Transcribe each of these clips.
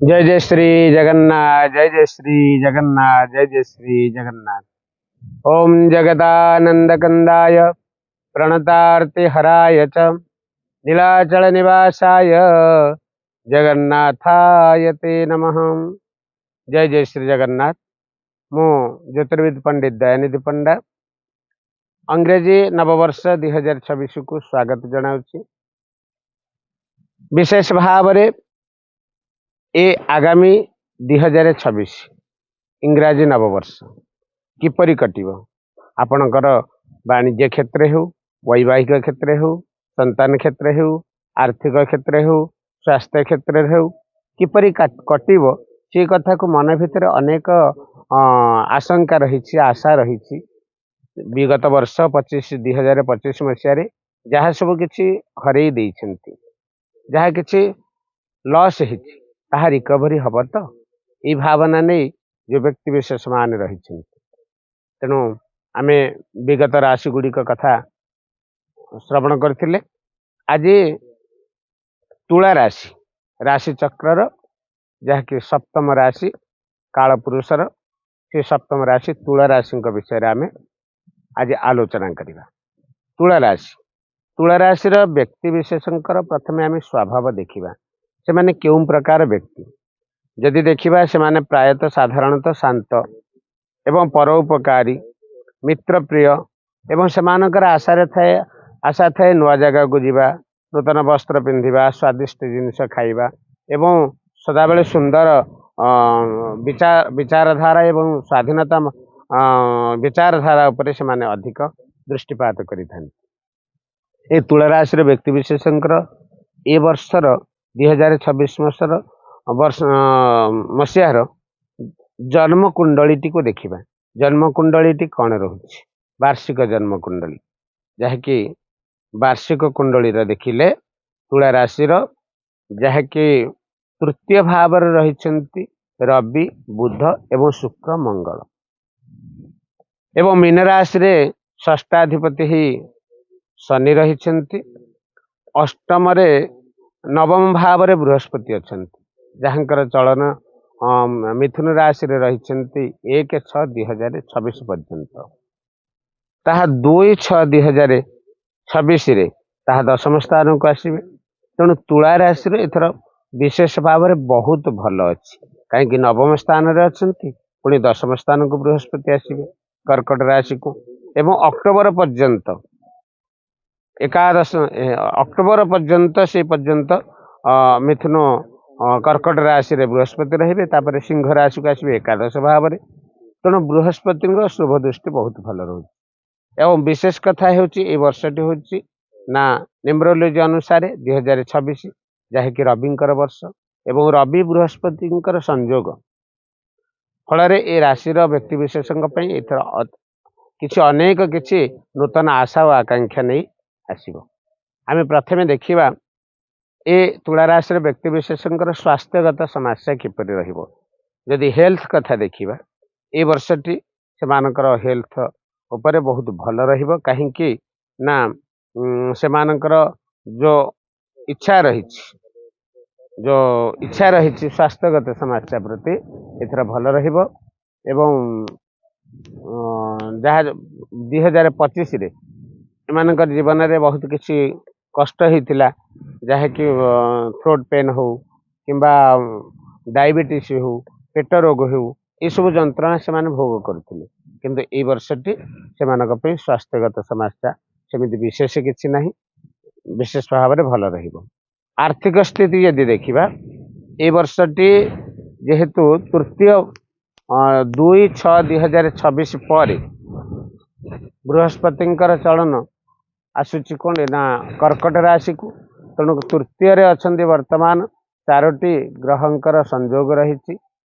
ଜୟ ଜୟ ଶ୍ରୀ ଜଗନ୍ନାଥ, ଜୟ ଜୟ ଶ୍ରୀ ଜଗନ୍ନାଥ, ଜୟ ଜୟ ଶ୍ରୀ ଜଗନ୍ନାଥ। ଓମ୍ ଜଗଦାନନ୍ଦ କନ୍ଦାୟ ପ୍ରଣତାର୍ତି ହରାୟ ଚ ନୀଳାଚଳ ନିବାସାୟ ଜଗନ୍ନାଥାୟ ତେ ନମଃ। ଜୟ ଜୟ ଶ୍ରୀ ଜଗନ୍ନାଥ। ମୁଁ ଜ୍ୟୋତିର୍ବିଦ ପଣ୍ଡିତ ଦୟାନିଧି ପଣ୍ଡା ଇଂରେଜୀ ନବବର୍ଷ 2026କୁ ସ୍ୱାଗତ ଜଣାଉଛି। ବିଶେଷ ଭାବରେ ଏ ଆଗାମୀ 2026 ଇଂରାଜୀ ନବବର୍ଷ କିପରି କଟିବ, ଆପଣଙ୍କର ବାଣିଜ୍ୟ କ୍ଷେତ୍ର ହେଉ, ବୈବାହିକ କ୍ଷେତ୍ର ହେଉ, ସନ୍ତାନ କ୍ଷେତ୍ର ହେଉ, ଆର୍ଥିକ କ୍ଷେତ୍ର ହେଉ, ସ୍ୱାସ୍ଥ୍ୟ କ୍ଷେତ୍ରରେ ହେଉ, କିପରି କଟିବ ସେ କଥାକୁ ମନ ଭିତରେ ଅନେକ ଆଶଙ୍କା ରହିଛି, ଆଶା ରହିଛି। ବିଗତ ବର୍ଷ 2025 ମସିହାରେ ଯାହା ସବୁ କିଛି ହରେଇ ଦେଇଛନ୍ତି, ଯାହା କିଛି ଲସ୍ ହେଇଛି, ତାହା ରିକଭରି ହବ ତ, ଏଇ ଭାବନା ନେଇ ଯେଉଁ ବ୍ୟକ୍ତି ବିଶେଷ ମାନେ ରହିଛନ୍ତି। ତେଣୁ ଆମେ ବିଗତ ରାଶି ଗୁଡ଼ିକ କଥା ଶ୍ରବଣ କରିଥିଲେ। ଆଜି ତୁଳା ରାଶି, ରାଶି ଚକ୍ରର ଯାହାକି ସପ୍ତମ ରାଶି କାଳପୁରୁଷର, ସେ ସପ୍ତମ ରାଶି ତୁଳା ରାଶିଙ୍କ ବିଷୟରେ ଆମେ ଆଜି ଆଲୋଚନା କରିବା। ତୁଳା ରାଶି, ତୁଳା ରାଶିର ବ୍ୟକ୍ତି ବିଶେଷଙ୍କର ପ୍ରଥମେ ଆମେ ସ୍ୱଭାବ ଦେଖିବା, ସେମାନେ କେଉଁ ପ୍ରକାର ବ୍ୟକ୍ତି। ଯଦି ଦେଖିବା, ସେମାନେ ପ୍ରାୟତଃ ସାଧାରଣତଃ ଶାନ୍ତ ଏବଂ ପରୋପକାରୀ, ମିତ୍ରପ୍ରିୟ ଏବଂ ସେମାନଙ୍କର ଆଶା ଥାଏ ନୂଆ ଜାଗାକୁ ଯିବା, ନୂତନ ବସ୍ତ୍ର ପିନ୍ଧିବା, ସ୍ୱାଦିଷ୍ଟ ଜିନିଷ ଖାଇବା ଏବଂ ସଦାବେଳେ ସୁନ୍ଦର ବିଚାରଧାରା ଏବଂ ସ୍ୱାଧୀନତା ବିଚାରଧାରା ଉପରେ ସେମାନେ ଅଧିକ ଦୃଷ୍ଟିପାତ କରିଥାନ୍ତି। ଏ ତୁଳା ରାଶିର ବ୍ୟକ୍ତି ବିଶେଷଙ୍କର ଏ ବର୍ଷର 2026 ବର୍ଷର ବର୍ଷ ମସିହାର ଜନ୍ମ କୁଣ୍ଡଳୀଟିକୁ ଦେଖିବା। ଜନ୍ମ କୁଣ୍ଡଳୀଟି କ'ଣ ରହୁଛି? ବାର୍ଷିକ ଜନ୍ମ କୁଣ୍ଡଳୀ, ଯାହାକି ବାର୍ଷିକ କୁଣ୍ଡଳୀର ଦେଖିଲେ ତୁଳା ରାଶିର ଯାହାକି ତୃତୀୟ ଭାବରେ ରହିଛନ୍ତି ରବି, ବୁଧ ଏବଂ ଶୁକ୍ର, ମଙ୍ଗଳ ଏବଂ ମୀନ ରାଶିରେ ଷଷ୍ଠାଧିପତି ହେଇ ଶନି ରହିଛନ୍ତି। ଅଷ୍ଟମରେ ନବମ ଭାବରେ ବୃହସ୍ପତି ଅଛନ୍ତି, ଯାହାଙ୍କର ଚଳନ ମିଥୁନ ରାଶିରେ ରହିଛନ୍ତି 1/6/2026 ପର୍ଯ୍ୟନ୍ତ। ତାହା 2/6/2026ରେ ତାହା ଦଶମ ସ୍ଥାନକୁ ଆସିବେ। ତେଣୁ ତୁଳା ରାଶିର ଏଥର ବିଶେଷ ଭାବରେ ବହୁତ ଭଲ ଅଛି, କାହିଁକି ନବମ ସ୍ଥାନରେ ଅଛନ୍ତି, ପୁଣି ଦଶମ ସ୍ଥାନକୁ ବୃହସ୍ପତି ଆସିବେ କର୍କଟ ରାଶିକୁ ଏବଂ ଅକ୍ଟୋବର ପର୍ଯ୍ୟନ୍ତ ଏକାଦଶ ଅକ୍ଟୋବର ପର୍ଯ୍ୟନ୍ତ ସେ ପର୍ଯ୍ୟନ୍ତ ମିଥୁନ କର୍କଟ ରାଶିରେ ବୃହସ୍ପତି ରହିବେ। ତାପରେ ସିଂହ ରାଶିକୁ ଆସିବେ ଏକାଦଶ ଭାବରେ। ତେଣୁ ବୃହସ୍ପତିଙ୍କ ଶୁଭ ଦୃଷ୍ଟି ବହୁତ ଭଲ ରହୁଛି ଏବଂ ବିଶେଷ କଥା ହେଉଛି ଏଇ ବର୍ଷଟି ହେଉଛି ନା ନ୍ୟୁମରୋଲୋଜି ଅନୁସାରେ 2026 ଯାହାକି ରବିଙ୍କର ବର୍ଷ ଏବଂ ରବି ବୃହସ୍ପତିଙ୍କର ସଂଯୋଗ ଫଳରେ ଏ ରାଶିର ବ୍ୟକ୍ତି ବିଶେଷଙ୍କ ପାଇଁ ଏଥର କିଛି ଅନେକ କିଛି ନୂତନ ଆଶା ଓ ଆକାଂକ୍ଷା ନେଇ ଆସିବ। ଆମେ ପ୍ରଥମେ ଦେଖିବା ଏ ତୁଳା ରାଶିର ବ୍ୟକ୍ତି ବିଶେଷଙ୍କର ସ୍ୱାସ୍ଥ୍ୟଗତ ସମସ୍ୟା କିପରି ରହିବ। ଯଦି ହେଲ୍ଥ କଥା ଦେଖିବା, ଏଇ ବର୍ଷଟି ସେମାନଙ୍କର ହେଲ୍ଥ ଉପରେ ବହୁତ ଭଲ ରହିବ, କାହିଁକି ନା ସେମାନଙ୍କର ଯୋଉ ଇଚ୍ଛା ରହିଛି ସ୍ୱାସ୍ଥ୍ୟଗତ ସମସ୍ୟା ପ୍ରତି ଏଥର ଭଲ ରହିବ। ଏବଂ ଯାହା 2025ରେ ଏମାନଙ୍କ ଜୀବନରେ ବହୁତ କିଛି କଷ୍ଟ ହେଇଥିଲା, ଯାହାକି ଥ୍ରୋଟ୍ ପେନ୍ ହଉ କିମ୍ବା ଡାଇବେଟିସ୍ ହଉ, ପେଟ ରୋଗ ହେଉ, ଏସବୁ ଯନ୍ତ୍ରଣା ସେମାନେ ଭୋଗ କରୁଥିଲେ। କିନ୍ତୁ ଏଇ ବର୍ଷଟି ସେମାନଙ୍କ ପାଇଁ ସ୍ୱାସ୍ଥ୍ୟଗତ ସମସ୍ୟା ସେମିତି ବିଶେଷ କିଛି ନାହିଁ, ବିଶେଷ ଭାବରେ ଭଲ ରହିବ। ଆର୍ଥିକ ସ୍ଥିତି ଯଦି ଦେଖିବା, ଏଇ ବର୍ଷଟି ଯେହେତୁ ତୃତୀୟ 2/6/2026 ପରେ ବୃହସ୍ପତିଙ୍କର ଚଳନ ଆସୁଛି କ'ଣ ନା କର୍କଟ ରାଶିକୁ। ତେଣୁ ତୃତୀୟରେ ଅଛନ୍ତି ବର୍ତ୍ତମାନ, ଚାରୋଟି ଗ୍ରହଙ୍କର ସଂଯୋଗ ରହିଛି,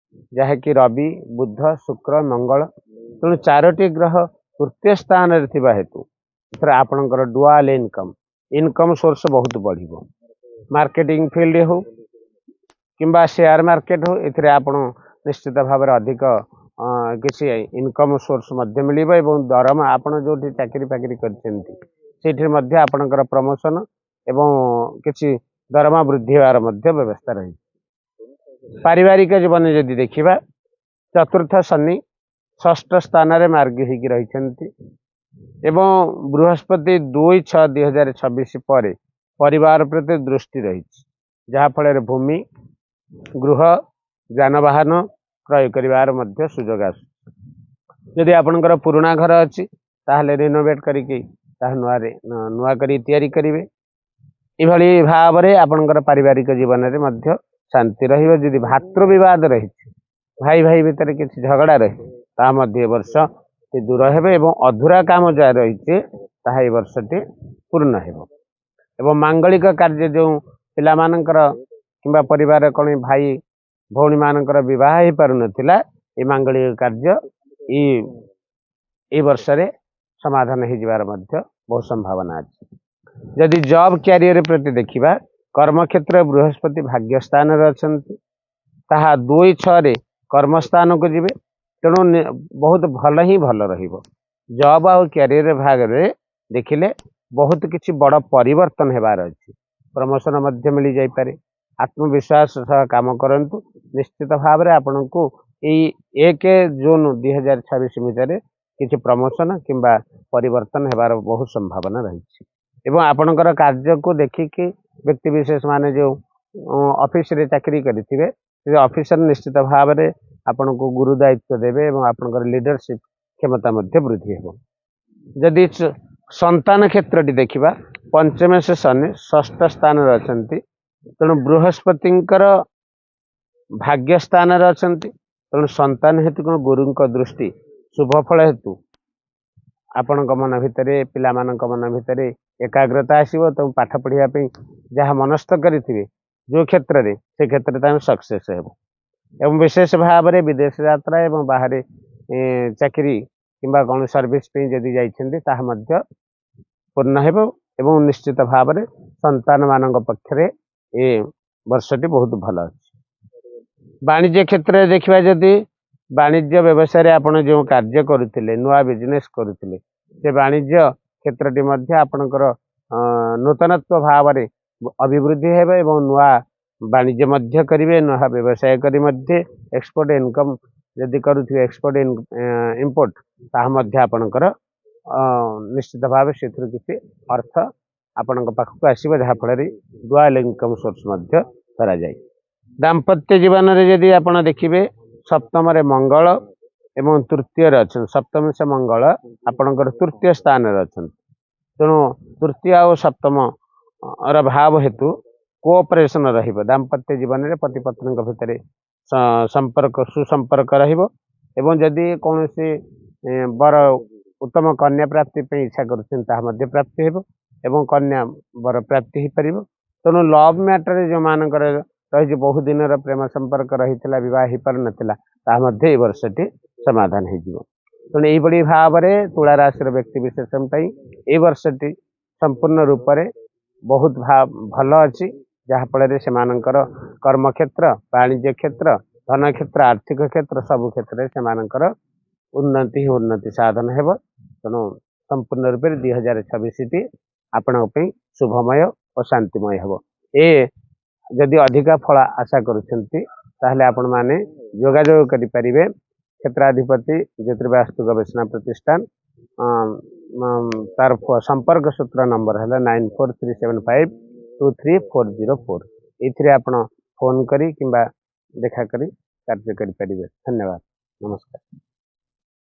ଯାହାକି ରବି, ବୁଧ, ଶୁକ୍ର, ମଙ୍ଗଳ। ତେଣୁ ଚାରୋଟି ଗ୍ରହ ତୃତୀୟ ସ୍ଥାନରେ ଥିବା ହେତୁ ଏଥର ଆପଣଙ୍କର ଡୁଆଲ ଇନକମ୍ ସୋର୍ସ ବହୁତ ବଢ଼ିବ। ମାର୍କେଟିଂ ଫିଲ୍ଡ ହଉ କିମ୍ବା ସେୟାର ମାର୍କେଟ ହଉ, ଏଥିରେ ଆପଣ ନିଶ୍ଚିତ ଭାବରେ ଅଧିକ କିଛି ଇନକମ୍ ସୋର୍ସ ମଧ୍ୟ ମିଳିବ ଏବଂ ଦରମା ଆପଣ ଯେଉଁଠି ଚାକିରି ଫାକିରି କରିଛନ୍ତି, ସେଇଠି ମଧ୍ୟ ଆପଣଙ୍କର ପ୍ରମୋସନ ଏବଂ କିଛି ଦରମା ବୃଦ୍ଧି ହେବାର ମଧ୍ୟ ବ୍ୟବସ୍ଥା ରହିଛି। ପାରିବାରିକ ଜୀବନ ଯଦି ଦେଖିବା, ଚତୁର୍ଥ ଶନି ଷଷ୍ଠ ସ୍ଥାନରେ ମାର୍ଗୀ ହେଇକି ରହିଛନ୍ତି ଏବଂ ବୃହସ୍ପତି 2/6/2026 ପରେ ପରିବାର ପ୍ରତି ଦୃଷ୍ଟି ରହିଛି, ଯାହାଫଳରେ ଭୂମି, ଗୃହ, ଯାନବାହନ କ୍ରୟ କରିବାର ମଧ୍ୟ ସୁଯୋଗ ଆସୁଛି। ଯଦି ଆପଣଙ୍କର ପୁରୁଣା ଘର ଅଛି, ତାହେଲେ ରିନୋଭେଟ୍ କରିକି ତାହା ନୂଆରେ ନୂଆ କରି ତିଆରି କରିବେ। ଏଭଳି ଭାବରେ ଆପଣଙ୍କର ପାରିବାରିକ ଜୀବନରେ ମଧ୍ୟ ଶାନ୍ତି ରହିବ। ଯଦି ଭାତୃବିବାଦ ରହିଛି, ଭାଇ ଭାଇ ଭିତରେ କିଛି ଝଗଡ଼ା ରହିଛି, ତାହା ମଧ୍ୟ ଏ ବର୍ଷ ଦୂର ହେବ ଏବଂ ଅଧୁରା କାମ ଯାହା ରହିଛି, ତାହା ଏ ବର୍ଷଟି ପୂର୍ଣ୍ଣ ହେବ। ଏବଂ ମାଙ୍ଗଳିକ କାର୍ଯ୍ୟ, ଯେଉଁ ପିଲାମାନଙ୍କର କିମ୍ବା ପରିବାର କୌଣସି ଭାଇ ଭଉଣୀମାନଙ୍କର ବିବାହ ହେଇପାରୁନଥିଲା, ଏ ମାଙ୍ଗଳିକ କାର୍ଯ୍ୟ ଏଇ ବର୍ଷରେ ସମାଧାନ ହେଇଯିବାର ମଧ୍ୟ ବହୁତ ସମ୍ଭାବନା ଅଛି। ଯଦି ଜବ୍ କ୍ୟାରିୟର ପ୍ରତି ଦେଖିବା, କର୍ମକ୍ଷେତ୍ର ବୃହସ୍ପତି ଭାଗ୍ୟ ସ୍ଥାନରେ ଅଛନ୍ତି, ତାହା 2/6ରେ କର୍ମସ୍ଥାନକୁ ଯିବେ। ତେଣୁ ବହୁତ ଭଲ ହିଁ ଭଲ ରହିବ। ଜବ୍ ଆଉ କ୍ୟାରିୟର ଭାଗରେ ଦେଖିଲେ ବହୁତ କିଛି ବଡ଼ ପରିବର୍ତ୍ତନ ହେବାର ଅଛି। ପ୍ରମୋସନ ମଧ୍ୟ ମିଳିଯାଇପାରେ। ଆତ୍ମବିଶ୍ୱାସ ସହ କାମ କରନ୍ତୁ। ନିଶ୍ଚିତ ଭାବରେ ଆପଣଙ୍କୁ ଏଇ 1 ଜୁନ 2026 ଭିତରେ କିଛି ପ୍ରମୋସନ କିମ୍ବା ପରିବର୍ତ୍ତନ ହେବାର ବହୁତ ସମ୍ଭାବନା ରହିଛି। ଏବଂ ଆପଣଙ୍କର କାର୍ଯ୍ୟକୁ ଦେଖିକି ବ୍ୟକ୍ତି ବିଶେଷ ମାନେ ଯେଉଁ ଅଫିସରେ ଚାକିରି କରିଥିବେ, ସେ ଅଫିସର ନିଶ୍ଚିତ ଭାବରେ ଆପଣଙ୍କୁ ଗୁରୁ ଦାୟିତ୍ୱ ଦେବେ ଏବଂ ଆପଣଙ୍କର ଲିଡରସିପ୍ କ୍ଷମତା ମଧ୍ୟ ବୃଦ୍ଧି ହେବ। ଯଦି ସନ୍ତାନ କ୍ଷେତ୍ରଟି ଦେଖିବା, ପଞ୍ଚମେଶ ଶନି ଷଷ୍ଠ ସ୍ଥାନରେ ଅଛନ୍ତି। ତେଣୁ ବୃହସ୍ପତିଙ୍କର ଭାଗ୍ୟ ସ୍ଥାନରେ ଅଛନ୍ତି। ତେଣୁ ସନ୍ତାନ ହେତୁ ଗୁରୁଙ୍କ ଦୃଷ୍ଟି ଶୁଭ ଫଳ ହେତୁ ଆପଣଙ୍କ ମନ ଭିତରେ, ପିଲାମାନଙ୍କ ମନ ଭିତରେ ଏକାଗ୍ରତା ଆସିବ। ତେଣୁ ପାଠ ପଢ଼ିବା ପାଇଁ ଯାହା ମନସ୍ଥ କରିଥିବେ ଯେଉଁ କ୍ଷେତ୍ରରେ, ସେ କ୍ଷେତ୍ରରେ ତାଙ୍କ ସକ୍ସେସ୍ ହେବ। ଏବଂ ବିଶେଷ ଭାବରେ ବିଦେଶ ଯାତ୍ରା ଏବଂ ବାହାରେ ଚାକିରି କିମ୍ବା କୌଣସି ସର୍ଭିସ ପାଇଁ ଯଦି ଯାଇଛନ୍ତି, ତାହା ମଧ୍ୟ ପୂର୍ଣ୍ଣ ହେବ। ଏବଂ ନିଶ୍ଚିତ ଭାବରେ ସନ୍ତାନମାନଙ୍କ ପକ୍ଷରେ ଏ ବର୍ଷଟି ବହୁତ ଭଲ ଅଛି। ବାଣିଜ୍ୟ କ୍ଷେତ୍ରରେ ଦେଖିବା ଯଦି, ବାଣିଜ୍ୟ ବ୍ୟବସାୟରେ ଆପଣ ଯେଉଁ କାର୍ଯ୍ୟ କରୁଥିଲେ, ନୂଆ ବିଜନେସ୍ କରୁଥିଲେ, ସେ ବାଣିଜ୍ୟ କ୍ଷେତ୍ରଟି ମଧ୍ୟ ଆପଣଙ୍କର ନୂତନତ୍ୱ ଭାବରେ ଅଭିବୃଦ୍ଧି ହେବ ଏବଂ ନୂଆ ବାଣିଜ୍ୟ ମଧ୍ୟ କରିବେ। ନୂଆ ବ୍ୟବସାୟ କରି ମଧ୍ୟ ଏକ୍ସପୋର୍ଟ ଇନକମ୍ ଯଦି କରୁଥିବେ, ଏକ୍ସପୋର୍ଟ ଇମ୍ପୋର୍ଟ, ତାହା ମଧ୍ୟ ଆପଣଙ୍କର ନିଶ୍ଚିତ ଭାବେ ସେଥିରୁ କିଛି ଅର୍ଥ ଆପଣଙ୍କ ପାଖକୁ ଆସିବ, ଯାହାଫଳରେ ଡୁଆଲ ଇନକମ୍ ସୋର୍ସ ମଧ୍ୟ କରାଯାଏ। ଦାମ୍ପତ୍ୟ ଜୀବନରେ ଯଦି ଆପଣ ଦେଖିବେ, ସପ୍ତମରେ ମଙ୍ଗଳ ଏବଂ ତୃତୀୟରେ ଅଛନ୍ତି। ସପ୍ତମ ସେ ମଙ୍ଗଳ ଆପଣଙ୍କର ତୃତୀୟ ସ୍ଥାନରେ ଅଛନ୍ତି। ତେଣୁ ତୃତୀୟ ଆଉ ସପ୍ତମ ର ଭାବ ହେତୁ କୋଅପରେସନ ରହିବ। ଦାମ୍ପତ୍ୟ ଜୀବନରେ ପତି ପତ୍ନୀଙ୍କ ଭିତରେ ସମ୍ପର୍କ ସୁସମ୍ପର୍କ ରହିବ। ଏବଂ ଯଦି କୌଣସି ବର ଉତ୍ତମ କନ୍ୟା ପ୍ରାପ୍ତି ପାଇଁ ଇଚ୍ଛା କରୁଛନ୍ତି, ତାହା ମଧ୍ୟ ପ୍ରାପ୍ତି ହେବ ଏବଂ କନ୍ୟା ବର ପ୍ରାପ୍ତି ହେଇପାରିବ। ତେଣୁ ଲଭ୍ ମ୍ୟାଟରରେ ଯେଉଁମାନଙ୍କର ରହିଛି, ବହୁ ଦିନର ପ୍ରେମ ସମ୍ପର୍କ ରହିଥିଲା, ବିବାହ ହେଇପାରୁନଥିଲା, ତାହା ମଧ୍ୟ ଏଇ ବର୍ଷଟି ସମାଧାନ ହେଇଯିବ। ତେଣୁ ଏଇଭଳି ଭାବରେ ତୁଳା ରାଶିର ବ୍ୟକ୍ତି ବିଶେଷଙ୍କ ପାଇଁ ଏଇ ବର୍ଷଟି ସମ୍ପୂର୍ଣ୍ଣ ରୂପରେ ବହୁତ ଭଲ ଅଛି, ଯାହାଫଳରେ ସେମାନଙ୍କର କର୍ମକ୍ଷେତ୍ର, ବାଣିଜ୍ୟ କ୍ଷେତ୍ର, ଧନ କ୍ଷେତ୍ର, ଆର୍ଥିକ କ୍ଷେତ୍ର, ସବୁ କ୍ଷେତ୍ରରେ ସେମାନଙ୍କର ଉନ୍ନତି ହିଁ ଉନ୍ନତି ସାଧନ ହେବ। ତେଣୁ ସମ୍ପୂର୍ଣ୍ଣ ରୂପରେ 2026ଟି ଆପଣଙ୍କ ପାଇଁ ଶୁଭମୟ ଓ ଶାନ୍ତିମୟ ହେବ। ଯଦି ଅଧିକା ଫଳ ଆଶା କରୁଛନ୍ତି, ତାହେଲେ ଆପଣମାନେ ଯୋଗାଯୋଗ କରିପାରିବେ। କ୍ଷେତ୍ରାଧିପତି ଜ୍ୟୋତିର୍ବାସ୍ତୁ ଗବେଷଣା ପ୍ରତିଷ୍ଠାନ, ତାର ସମ୍ପର୍କ ସୂତ୍ର ନମ୍ବର ହେଲା 9437523404। ଏଇଥିରେ ଆପଣ ଫୋନ୍ କରି କିମ୍ବା ଦେଖା କରି କାର୍ଯ୍ୟ କରିପାରିବେ। ଧନ୍ୟବାଦ, ନମସ୍କାର।